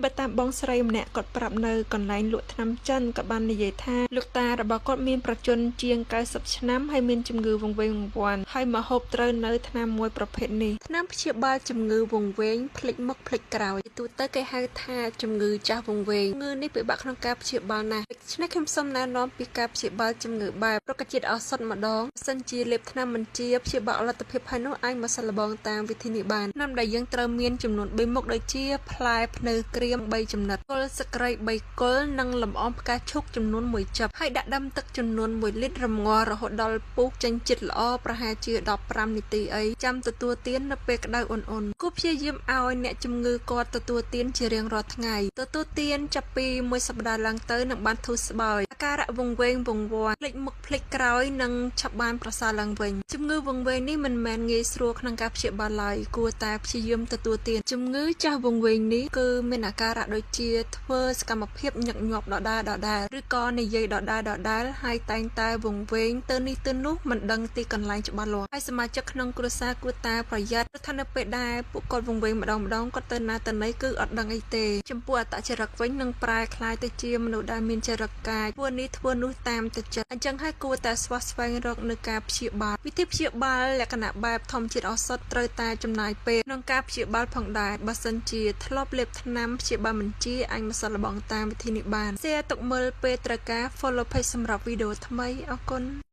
បើតាមបងស្រីម្នាក់គាត់ប្រាប់នៅកន្លែងលក់ថ្នាំចិនគាត់បាននិយាយថាលោកតារបស់គាត់មានប្រជជនជាង90ឆ្នាំហើយមានជំងឺវង្វេងវង្វាន់ហើយមកហូបត្រូវនៅថ្នាំមួយប្រភេទនេះថ្នាំព្យាបាលជំងឺវង្វេងភ្លេចមុខភ្លេចក្រោយទូទៅគេហៅថាជំងឺចាស់វង្វេងជំងឺនេះពិបាកក្នុងការព្យាបាលណាស់ដូច្នេះខ្ញុំសូមណែនាំពីការព្យាបាលជំងឺបែបរុក្ខជាតិឱសថម្ដងសិនជាលេបថ្នាំមិនជាព្យាបាលលទ្ធភាពហើយនោះអាចមកសាកល្បងតាមវិធីនេះបានថ្នាំដែលយើងត្រូវមានចំនួន3មុខដូចជាផ្លែភ្នៅក្រៀម3ចំណិតគល់សក្រី3គល់និងលំអងផ្កាឈូកចំនួន1ចិបហើយដាក់ដាំទឹកចំនួន1លីត្ររំងាស់រហូតដល់ពុះចេញជាតិល្អប្រហែលជា15នាទីអីចាំទទួលទាននៅពេលក្តៅអ៊ុនៗគួរព្យាយាមឲ្យអ្នកជំងឺគាត់ទទួលទានជារៀងរាល់ថ្ងៃទទួលទានចាប់ពីមួយសប្តាហ៍ឡើងទៅនឹងបានធូរស្បើយអាការៈវង្វេងវង្វាន់ភ្លេចមុខភ្លេចក្រោយនិងឆាប់បានប្រសើរឡើងវិញជំងឺវង្វេងនេះមិនមែនងាយស្រួលក្នុងការព្យាបាលឡើយគួរតែព្យាយាមទទួលទានជំងឺចាស់វង្វេងនេះគឺមានអាការៈដូចជាធ្វើសកម្មភាពញឹកញាប់ដដែលៗឬក៏និយាយដដែលៗហើយតែងតែវង្វេងទៅនេះទៅនោះមិនដឹងទីកន្លែងច្បាស់លាស់ហើយសមាជិកក្នុងគ្រួសារគួរតែប្រយ័ត្នព្រោះថានៅពេលដែលពួកគាត់វង្វេងម្ដងៗគាត់ទៅណាទៅណីគឺអត់ដឹងអីទេចំពោះអត្តចរិតវិញនឹងប្រែក្លាយទៅជាមនុស្សដែលមានចរិតកាចធ្វើនេះធ្វើនោះតាមតែចិត្តអញ្ចឹងហើយគួរតែស្វះស្វែងរកនៅការព្យាបាលវិធីព្យាបាលលក្ខណៈបែបធម្មជាតិឱសថត្រូវតែចំណាយពេលក្នុងការព្យាបាលផងដែរបើសិនជាធ្លាប់លេបថ្នាំព្យាបាលមិនជាអាចមកសាកល្បងតាមវិធីនេះបាន share ទុកមើលពេលត្រូវការ follow page សម្រាប់វីដេអូថ្មីអរគុណ។